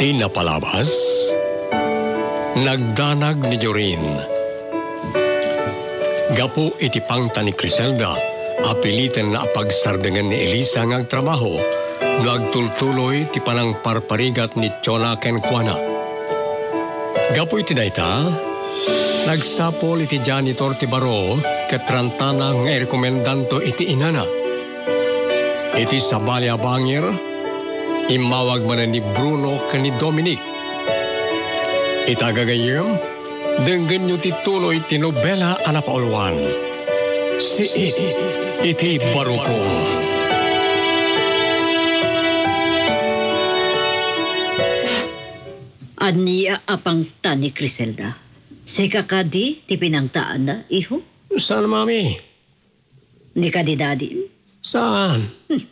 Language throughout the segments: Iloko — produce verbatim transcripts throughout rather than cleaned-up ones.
Iti napalabas, nagdanag ni Jorin. Gapu iti pangta ni Criselda, a pilitenna a pagsardengen ni Elisa nga agtrabaho no agtultuloy ti panangparparigat ni Tiona kenkuana. Gapu iti dayta, nagsapul iti janitor ti baro ket rantana nga irekomendanto iti inana. Iti sabali a bangir, immawag manen ni Bruno ken ni Dominic. Ita gagayyem, denggenyo ti tuloy ti nobela a napauluan, Siit iti Barukong. Ania a pangta ni Criselda? Sika kadi ti pinangtaanna, iho? Saan, Mami? Ni kadi, Daddy? Saan? Hmm.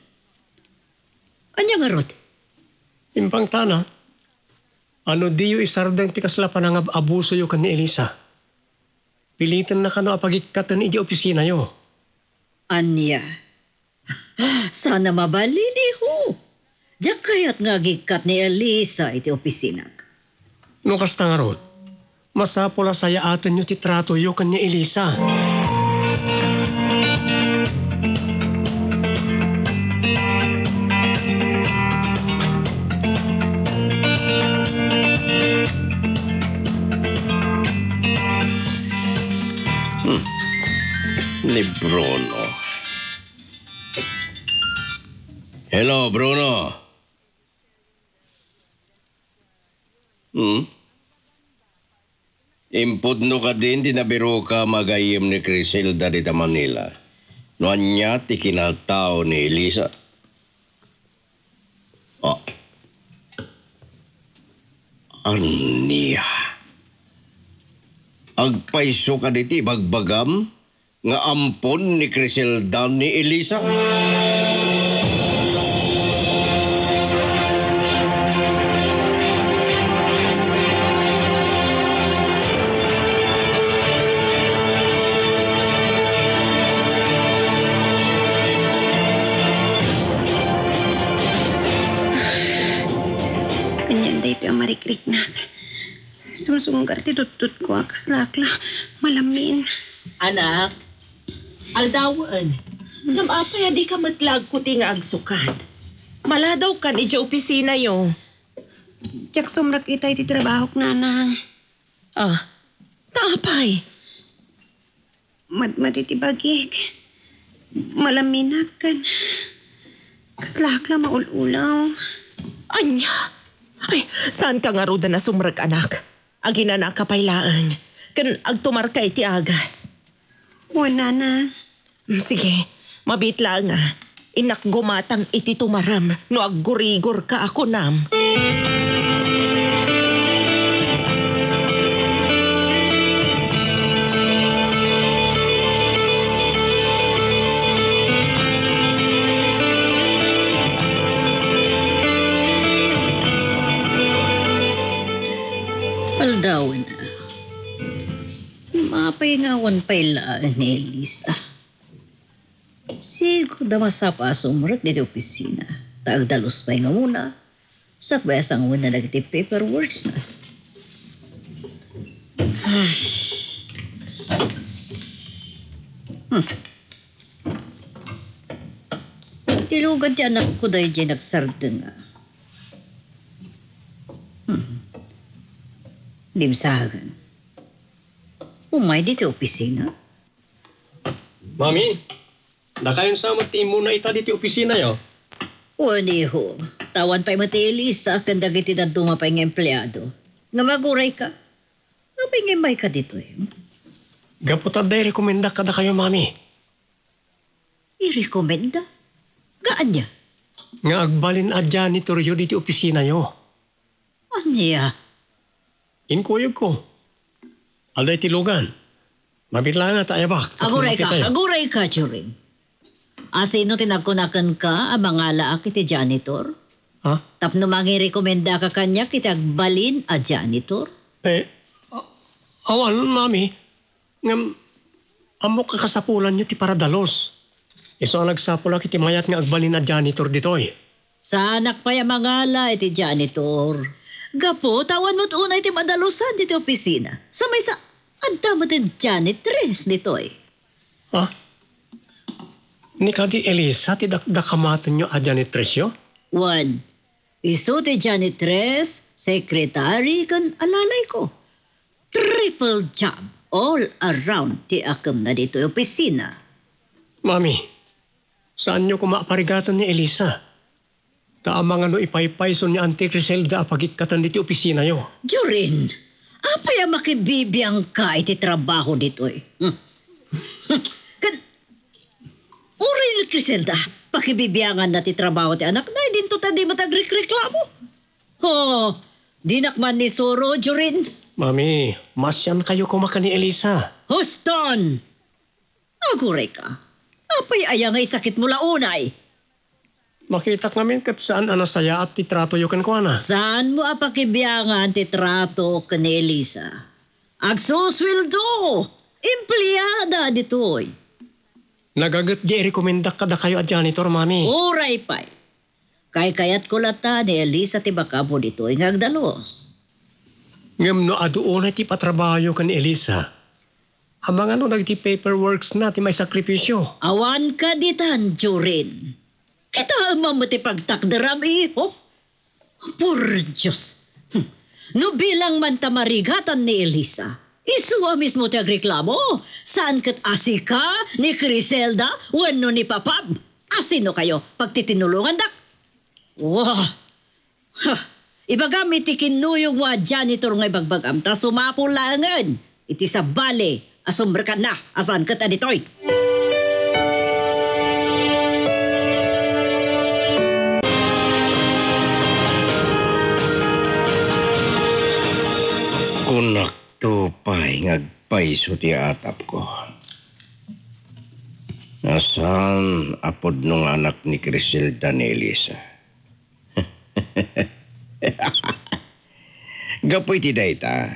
Ania ngarud? Impangtana, ano diyo isardeng ti kasla panangab-abusoyo ken ni Elisa? Pilitenna kano a pagikkaten iti opisinayo. Ania? Saan a mabalin, iho. Diak kayat nga agikkat ni Elisa iti opisinak. No kasta ngarud, masapul a sayaatenyo ti tratoyo ken ni Elisa. Hmm. Ni Bruno. Hello, Bruno. Hmm? Impudno kadin ti nabiroka a magayyem ni Criselda dita Manila? No ania ti kinatao ni Elisa? Ah. Ania? Agpayso kadi ti ibagbagam nga ampon ni Criselda ni Elisa? Anian daytoy a marikriknak? Sumsumgar ti tuttotko a kaslak la malamin. Anak, aldawen. Ngem apay a dika met la agkuti nga agsukat? Maladawkan idiay opisinayo. Diak sumrek ita iti trabahok, Nanang. Ah, ta apay? Madmadi ti bagik. Malaminak ken kaslak la maul-ulaw. Ania? Ay, saanka ngaruden a sumrek, anak. Aginanaka pay laeng, ken agtumarka iti agas. Wen, Nana. Mm, sige, mabiit laeng a. Innak gumatang iti tumarem no aggurigorka a kunam. Aldawen a. Mapay nga awan pay laeng ni Elisa. Sigurda masapul a sumrek ditoy opisina. Ta agdalus pay nga umuna, sakbay a sanguenna dagiti paperworks na. Hmm. Ti lugan ti anakko daydiay nagsardeng a. Hmm. Dimsagen. Umay ditoy opisina? Mami, dakayon sa met ti immuna ita ditoy opisinayo. Wen, iho, ta awan pay met ni Elisa ken dagiti dadduma pay nga empleado. Ngem agurayka? Apay nga immayka ditoy? Gapu ta adda irekomendak kadakayo, Mami. Irekomenda? Nga ania? Nga agbalin a janitoryo ditoy opisinayo. Ania? Inkuyogko. Adda iti lugan. Mabiit laeng a ta ayabak. Aguray ka, aguray ka, Jorin. Asino ti nagkuna kenka a mangalaak iti janitor? Ha? Tapno mangirekomendaka kaniak iti agbalin a janitor? Eh, a-, awan, Mami. Ngem, ammok a kasapulanyo ti paradalus. Isu a nagsapulak iti mayat nga agbalin a janitor ditoy. Saanak pay a mangala iti janitor. Gapu ta awan met unay ti madalusan ditoy opisina. Sa maysa, adda met ti janitress ditoy. Ha? Ni kadi Elisa ti dakdakamatenyo a janitressyo? Wen, isu ti janitress, secretary, ken alalayko. Triple job all around ti akemna ditoy opisina. Mami, saanyo koma a parigaten ni Elisa? Ta amangan no ipaypayso ni Auntie Criselda a pagikkaten ditoy opisinayo. Jorin, apay a makibibiangka iti trabaho ditoy? Hmm. Ket uray ni Criselda, pakibibianganna ti trabaho ti anakna, idinto ta di met agrikreklamo. Oh, dinak man ni suro, Jorin. Mami, maasiankayo koma ken ni Elisa. Huston! Agurayka. Apay aya nga isakitmo la unay? Makitak ngamin ket saan a nasayaat ti tratoyo kenkuana. Saanmo a pakibiangan ti trato ken ni Elisa? Agsusueldo! Empleada ditoy. Nagaget di irekomendak kadakayo a janitor, Mami. Uray pay. Kaykayatko latta ni Elisa ti bakamo ditoy nga agdalus. Ngem no adu unay ti patrabahoyo ken ni Elisa, amangan no dagiti paperworksna ti maisakripisio. Awan kaditan, Jorin. Kitaem met ti pagtakderam, iho. Por Dios. Hmm. No bilang man ta marigatan ni Elisa, isu a mismo ti agreklamo, saan ket a sika, ni Criselda, wenno ni Papab. Asinokayo, pagtitinulongandak? Wah! Ha! Ibagam iti kinnuyogmo a janitor nga ibagbagam, ta sumapul laengen iti sabali a sumrekkanna a saan ket a ditoy. Kunakto pay nga agpayso ti atapko. Saan a pudno nga anak ni Criselda ni Elisa. Gapu iti dayta,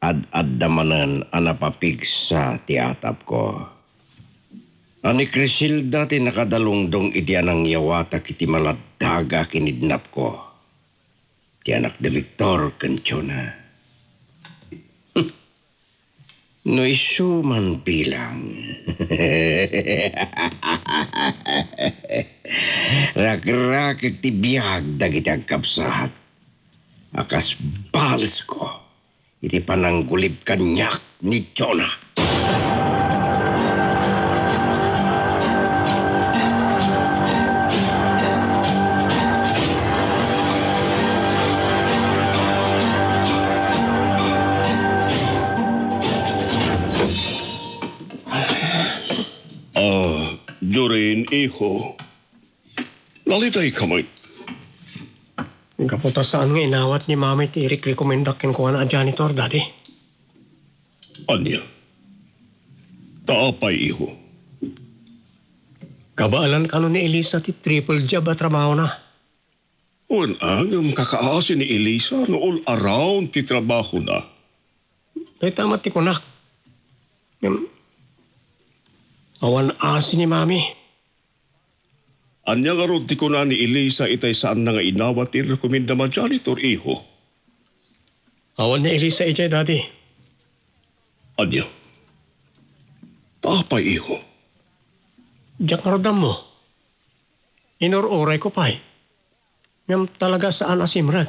ad-adda manen a napapigsa ti atapko. A ni Criselda ti nakadalungdong idi a nangyawatak iti maladdaga a kinidnapko. Ti anak ni Victor ken Jonah. No isu man bilang. Rakrakek ti biag dagiti agkabsat a kas balesko iti pananggulib kaniak ni Jonah. Ah, Jorin, iho. Nalitayka met. Gapu ta saan nga inawat ni Mami ti irekrekomendak kenkuana a janitor, Daddy. Ania? Ta apay, iho? Kabaelan kano ni Elisa ti triple job a trabahona. Wen, ngem kakaasi ni Elisa no all around ti trabahona. Dayta met ti kunak. Ngem, awan asi ni Mami. Ania ngarud ti kuna ni Elisa itay saanna nga inawat ti rekomendam a janitor, iho? Awan ni Elisa idiay, Daddy. Ania? Ta apay, iho? Diak ngarud ammo. Inur-urayko pay. Ngem talaga saan a simrek.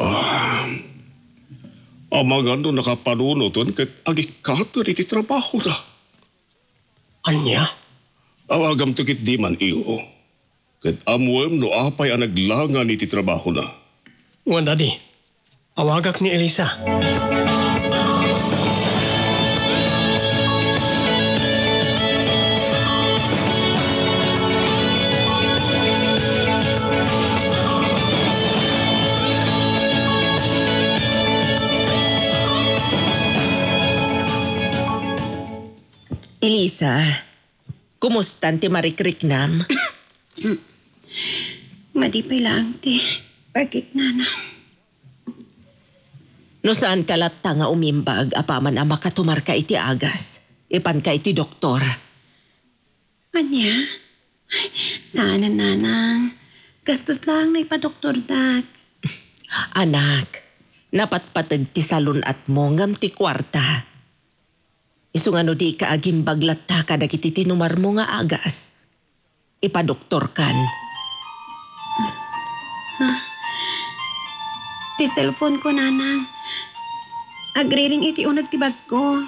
Ah, amangan no nakapanunoten ket agikkaten iti trabahona. Ania? Awagamto ketdi man, iho. Ket ammoem no apay a naglangan iti trabahona. Wen, Daddy. Awagak ni Elisa. Elisa, kumustan ti marikriknam? Madi pay laeng ti pagiknana. No saanka latta nga umimbag apaman a makatumarka iti agas, ipanka iti doktor. Ania? Ay, saanen, nanang. Gastos laeng no ipadoktordak. Anak, napatpateg ti salun-atmo ngem ti kuarta. Isu nga no dika agimbag latta kadagiti tinumarmo nga agas, ipadoktorkan. Ah, ti cellphone ko, Nanang. Agriring iti uneg ti bagko.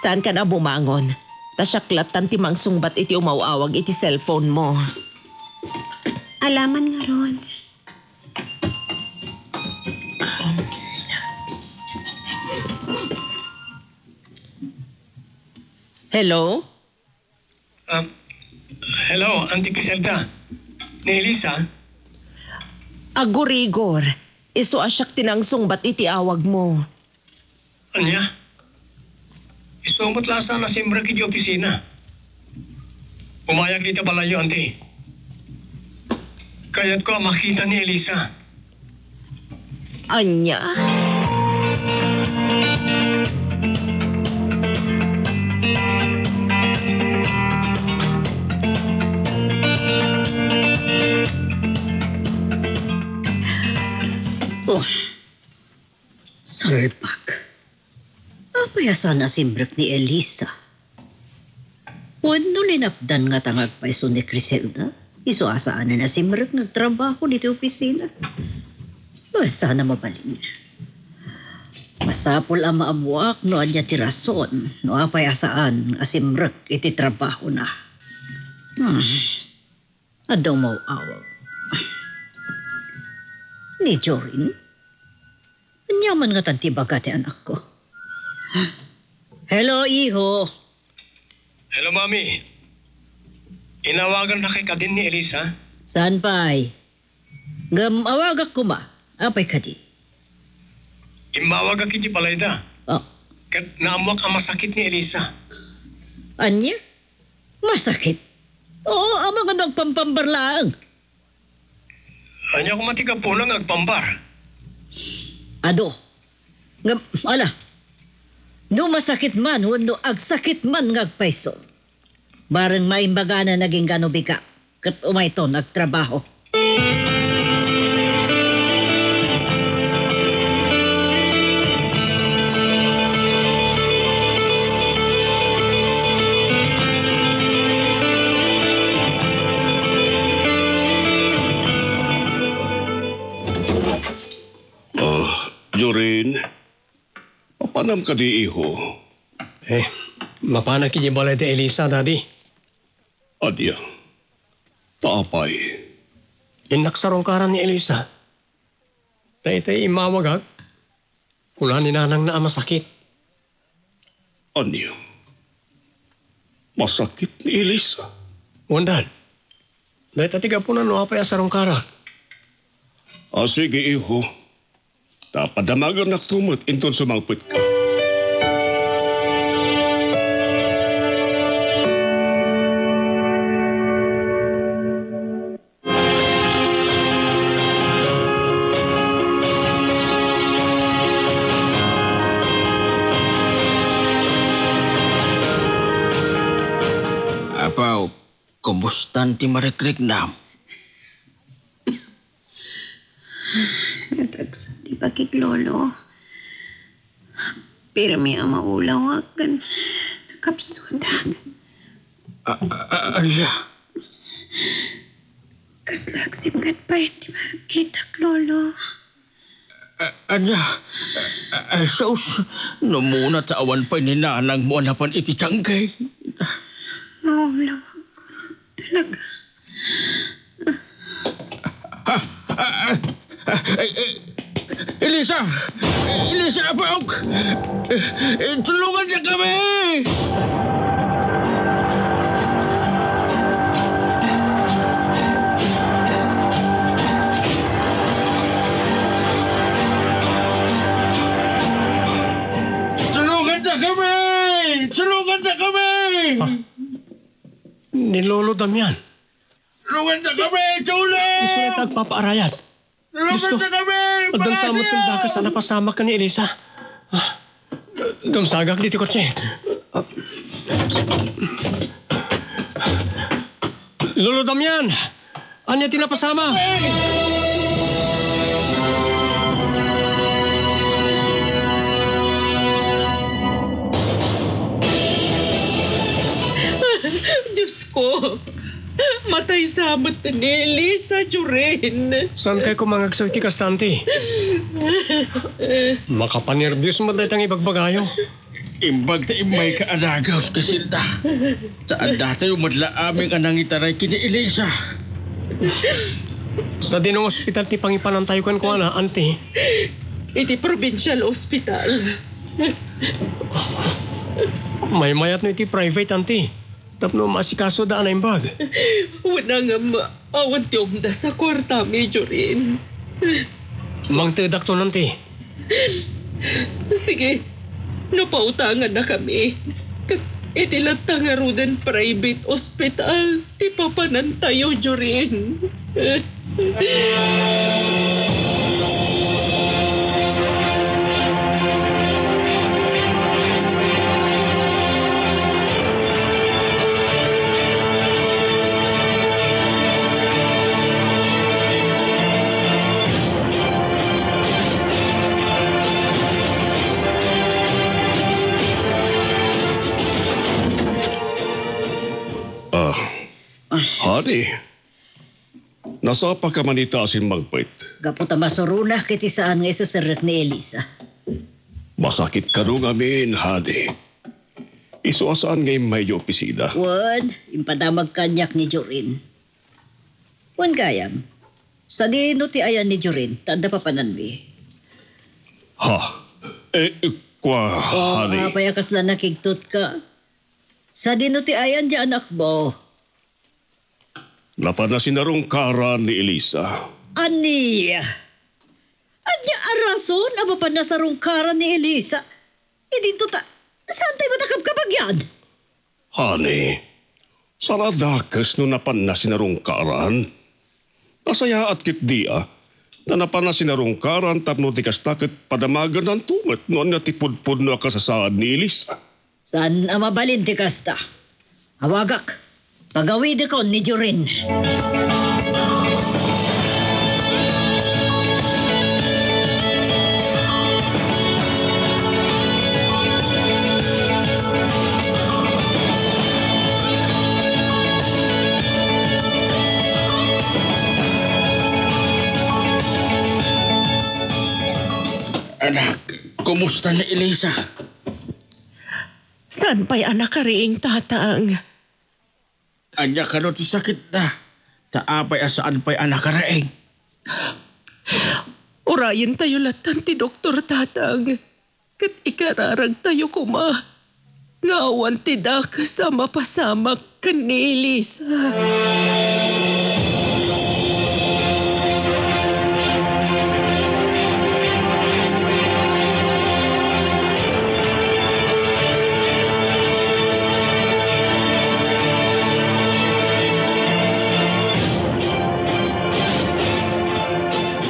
Saankan a bumangon. Ta siak lattan ti mangsungbat iti umaw-awag iti cellphone mo. Alaman ngarud. Hello? Um, hello, Auntie Criselda. Ni Elisa? Agurigor, isu a siak ti nangsungbat iti awagmo. Ania? Isu met la saan a simrek iti opisina. Umayag iti balayyo, Auntie. Kayatko a makita ni Elisa. Ania? Oh, salpak. Apay a saan a simrek ni Elisa? Wenno linapdan ngata nga agpayso ni Criselda? Isu a saanen a simrek nga agtrabaho ditoy opisina? Wen, saan a mabalin. Masapul a maammoak no ania ti rason no apay a saan a simrek iti trabahona. Hmm. Adda umaw-awag. Ni Jorin? Ania man ngatan ti ibaga ti anakko? Hello, iho. Hello, Mami. Inawagannakay kadin ni Elisa? Saan pay? Ngem awagak koma. Apay kadi? Immawagak iti balayda. Oh. Ket naammoak a masakit ni Elisa. Ania? Masakit? Oo, amangan no agpampambar laeng. Ania koma ti gapuna nga agpambar? Adu. Ngem, ala, no masakit man wenno agsakit man nga agpayso, bareng maimbaganan agingga no bigat ket umayton agtrabaho. Ah, Jorin, mapanam kadi, iho? Eh, mapanak idiay balay ti Elisa, Daddy. Ania? Ta apay? Innak sarungkaran ni Elisa. Daytoy immawagak, kuna ni nanangna a masakit. Ania? Masakit ni Elisa? Wen, Dad. Dayta ti gapuna no apay a sarungkarak. A, sige, iho. Ta padamagannakto met inton sumangpetka. Apo, kumustan ti marikriknam? Natagsa ti bakik, Lolo. Pirmi a maulawak ken nakapsudak. A, a, a, ania? Kasla agsipnget pay ti makitaak, Lolo. A, ania? A, a, sus, no muna ta awan pay ni nanangmo a napan iti tianggen. Maulawak talaga. Ah, ah, ah, ah, eh, eh, Elisa! Elisa, apok! Eh, eh, tulungandakami! Tulungandakami! Tulungandakami! Ah, ni Lolo Damian. Tulungandakami! Tulong! Isu ita agpapaarayat. Tulungandakami! Addan sa met ti dakes a napasamak ken ni Elisa. Ah, dumsagak ditoy kotse. Ah. Lolo Damian! Ania ti napasamak? Ko, matay sa met ni Elisa, Jorin. Saan kay kumangagso iti kasta, anti? Makapanerbios met dayta nga ibagbagayo. Imbag ta immayka a dagus, Criselda. Ta addatayo met la amin a nangitaray ken ni Elisa. Sadino nga ospital ti pangipanantayo kenkuana, anti? Iti provincial hospital. Maymayat no iti private, anti? Tapno maasikasoda a naimbag. Wen, ngem awan ti umdas a kuartami, Jorin. Mangtedakto, anti? Sige, no pautangannakami, ket iti latta ngaruden private hospital ti papanantayo, Jorin. Ah, honey, nasapaka man ita a simmangpet? Gapu ta masuronak iti saan nga iseserrek ni Elisa. Masakit kano ngamin, honey. Isu a saan nga immay iti opisina. Wen, impadamag kaniak ni Jorin. Wen gayam, sadino ti ayan ni Jorin, ta adda papananmi? Ha? Eh, kua, honey. Apay a kasla nakigtotka? Sadino ti ayan ti anakmo? Napanna sinarungkaran ni Elisa. Ania? Ania a rason a mapanna sarungkaran ni Elisa? Idinto ta, saan tayo matakabkabagyan? Honey, saan a dakes no napanna sinarungkaran. Nasayaat ketdi a, ta napanna sinarungkaran tapno ti kasta ket padamagennanto met no ania ti pudpudno a kasasaad ni Elisa. Saan a mabalin ti kasta. Awagak. Pagawidekon ni Jorin. Anak, kumusta ni Elisa? Saan pay a nakariing, Tatang? Ania kano ti sakitna? Ta apay a saan pay a nakariing? Urayentayo lattan ti doktor, Tatang. Ket ikararagtayo koma nga awan ti dakes a mapasamak ken ni Elisa.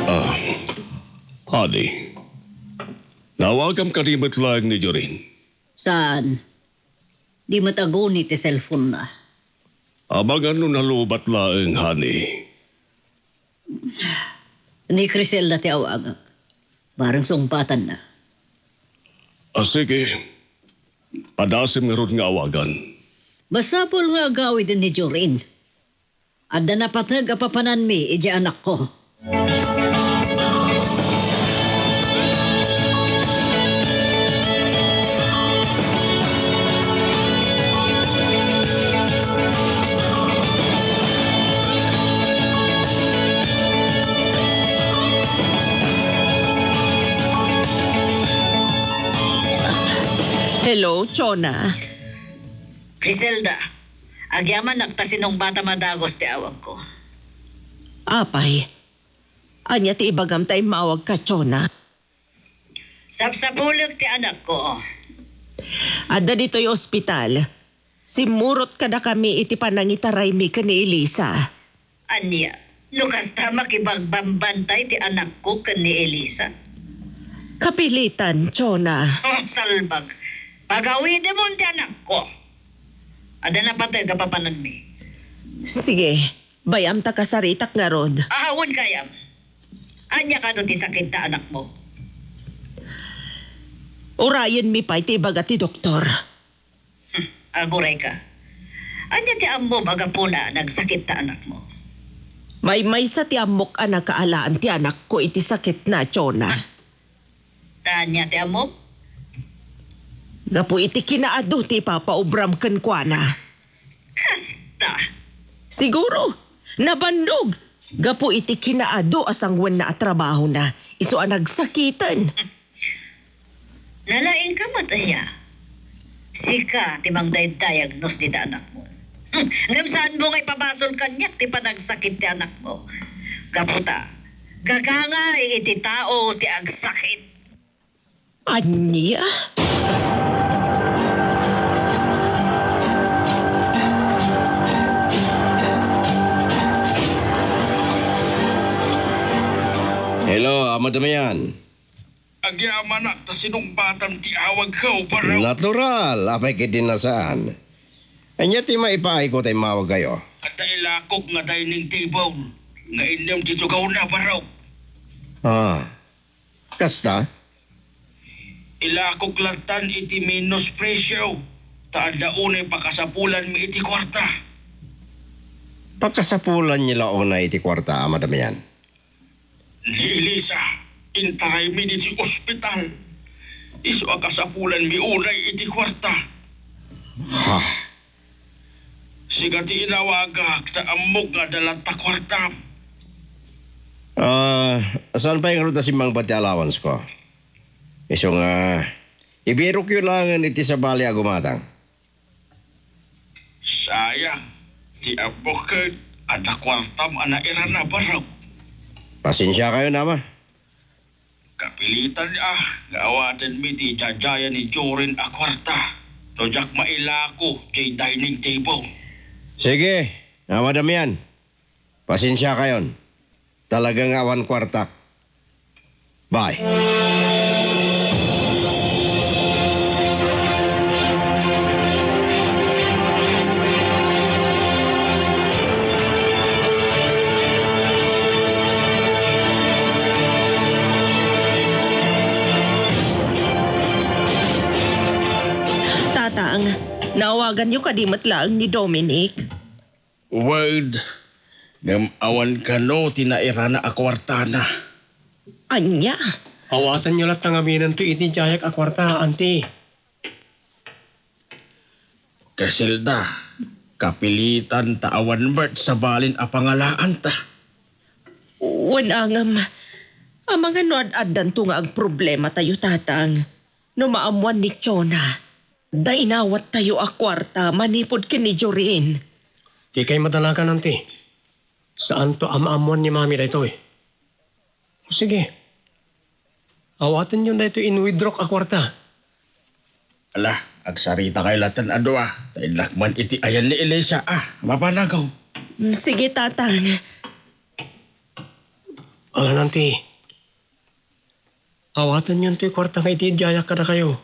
Ah, honey, naawagam kadi met laeng ni Jorin? Saan? Di met aguni ti cellphone-na. Amangan no nalubat laeng, honey. Ni Criselda ti awagak. Bareng sungbatanna. Ah, sige. Padasem ngarud nga awagan. Masapul nga agawiden ni Jorin. Adda napateg a papananmi idiay anakko. Hello, Chona. Criselda, agyamanak ta sinungbatam a dagus ti awagko. Apay, ania ti ibagam ta immawagka, Chona? Sapsapulek ti anakko. Adda ditoy ospital. Simmurot kadakami iti panangitaraymi ken ni Elisa. Ania, no kasta, makibagbambantay ti anakko ken ni Elisa? Kapilitan, Chona. Oh, salbag. Pagawidemon ti anakko. Adda napateg a papananmi. Sige, bay-am ta kasaritak ngarud. Awan gayam. Ania kano ti sakit ta anakmo? Urayenmi pay ti ibaga ti doktor. Hmm, agurayka. Ania ti ammom a gapuna nagsakit ta anakmo? Maymaysa ti ammok a nakaalaan ti anakko iti sakitna, Chona. Ta ania ti ammom? Gapu iti kinaadu ti ipapaubram kenkuana. Kasta? Siguro, nabannog. Gapu iti kinaadu a sanguenna a trabahona, isu a nagsakiten. Nalaingka met aya? Sika ti mangdaydiagnos dita anakmo. Hmm, ngem saanmo nga ipabasol kaniak ti panagsakit ti anakmo. Gapu ta, gagangay iti tao ti agsakit. Ania? Hello, Ama Damian. Agyamanak ta sinungbatam ti awagko, Barok. Natural, apay ket di nasaan. Ania ti maipaayko ta immawagkayo? Adda ilakok nga dining table nga innem ti tugawna, Barok. Ah, kasta? Ilakok lattan iti menos presyo, ta adda unay pakasapulanmi iti kuarta. Pakasapulanyo la unay iti kuarta, Ama Damian? Ni Elisa, intaraymi ditoy ospital. Isu a kasapulanmi unay iti kuarta. Ha? Sika ti inawagak ta ammok nga adda latta kuartam. Ah, saan pay ngarud a simmangpet ti allowance ko? Isu nga, ibirokyo laengen iti sabali a gumatang. Sayang, ti ammok ket adda kuartam a nairana, Barok. Pasensiakayon, Ama. Kapilitan a nga awatenmi ti jajaya ni Jorin a kuarta no diak mailako diay dining table. Sige, Ama Damian. Pasensiakayon. Talaga nga awan kuartak. Bye. Tatang, naawaganyo kadi met laeng ni Dominic? Wen, ngem awan kano ti nairana a kuartana. Ania? Awatenyo latta ngaminentoy iti diayak a kuarta, Auntie. Criselda, kapilitan ta awan met sabalin a pangalaanta. Wen, ngem, amangan no ad-addanto nga agproblematayo, Tatang. No maammoan ni Chona, adda inawattayo a kuarta manipud ken ni Jorin. Dikay madanagan, Auntie. Saanto a maammoan ni Mami daytoy. O sige. Awatenyon daytoy in-withdrawk a kuarta. Ala, agsarita kayo latta a dua. Ta innak man iti ayan ni Elisa, a, mapanagaw. Mm, sige, Tatang. Ala, Auntie. Awatenyon toy kuarta nga iti diayak kadakayo.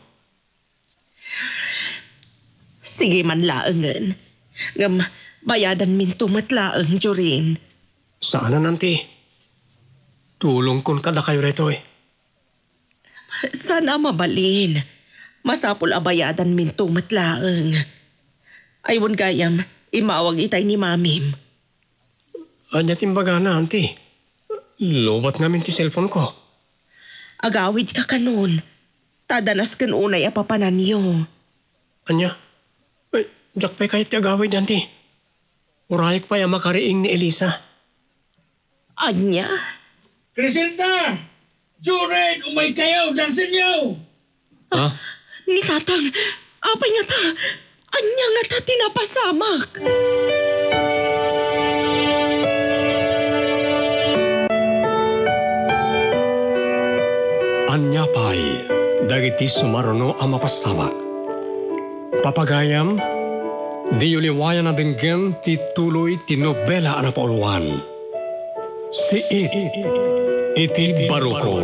Sige man laengen. Ngem bayadanminto met laeng, Jorin. Saanen, Auntie. Tulongkon kadakayo daytoy. Saan a mabalin. Masapul a bayadanminto met laeng. Ay, wen gayam, immawag itay ni Mamim. Ania ti imbagana, Auntie? Lowbat ngamin ti cellphone ko. Agawidka kanon. Ta adda nasken unay a papananyo. Ania? Ay, diak pay kayat ti agawid, Auntie. Urayek pay a makariing ni Elisa. Ania? Criselda! Jorin, umaykayo, dansenyo! Ha? Ni Tatang, apay ngata? Ania ngata ti napasamak? Ania pay dagiti sumaruno a mapasamak? Papagayam, diyo liwayan a denggen ti tuloy ti nobela a napauluan. Siit iti Barukon.